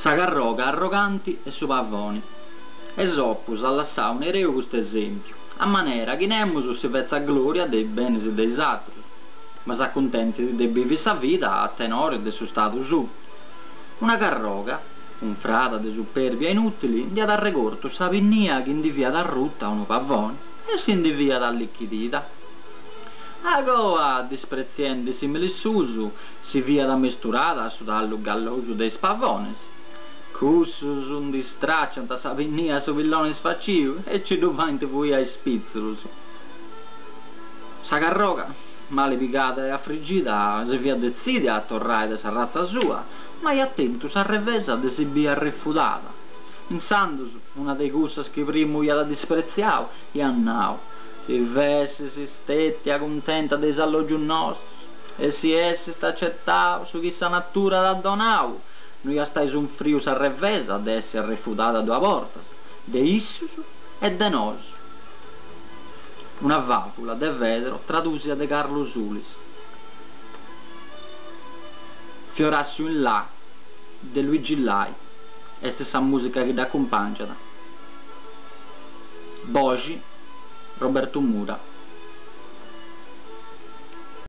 Sa carroga arroganti e su pavoni. Esopu s'at lassau in ereu custu esèmpiu, a manera chi nemus si fetzat glòria de is benis de is atrus, ma s'acuntentit de bivi sa vida a tenore de su stadu suu. Una carroga, unfrada de superbia inùtili, nd'iat arregortu sa pinnia chi ndi fiat arruta a unu pavoni e si ndi fiat allichidida. Agoa, dispretziendi is sìmilis suus, si fiat amesturada a su tallu gallosu de is pavonis. Cussus ndi stràciant sa pinnia a su pilloni sfaciu e ci ddu faint fuì a is pìtzulus. Sa carroga, mali pigada e afrigida, si fiat detzìdia a torrai de s'arratza sua, ma iat tentu sa revesa de si biri arrefudada. Insandus, una de cussas chi primu iat dispretziau, iat nau, Si fessis stètia cuntenta de is allògius nostus e si essist acetau su chi sa natura t'at donau, no iast ai sunfriu sa revesa de essi arrefudada duas bortas, de issus e de nosu. Una fàvula de Fedro tradùsia de Carlu Sulis. Fiorassiu in La de Luigi Lai est sa mùsica chi dd'acumpàngiat. Boxi, Robertu Mura.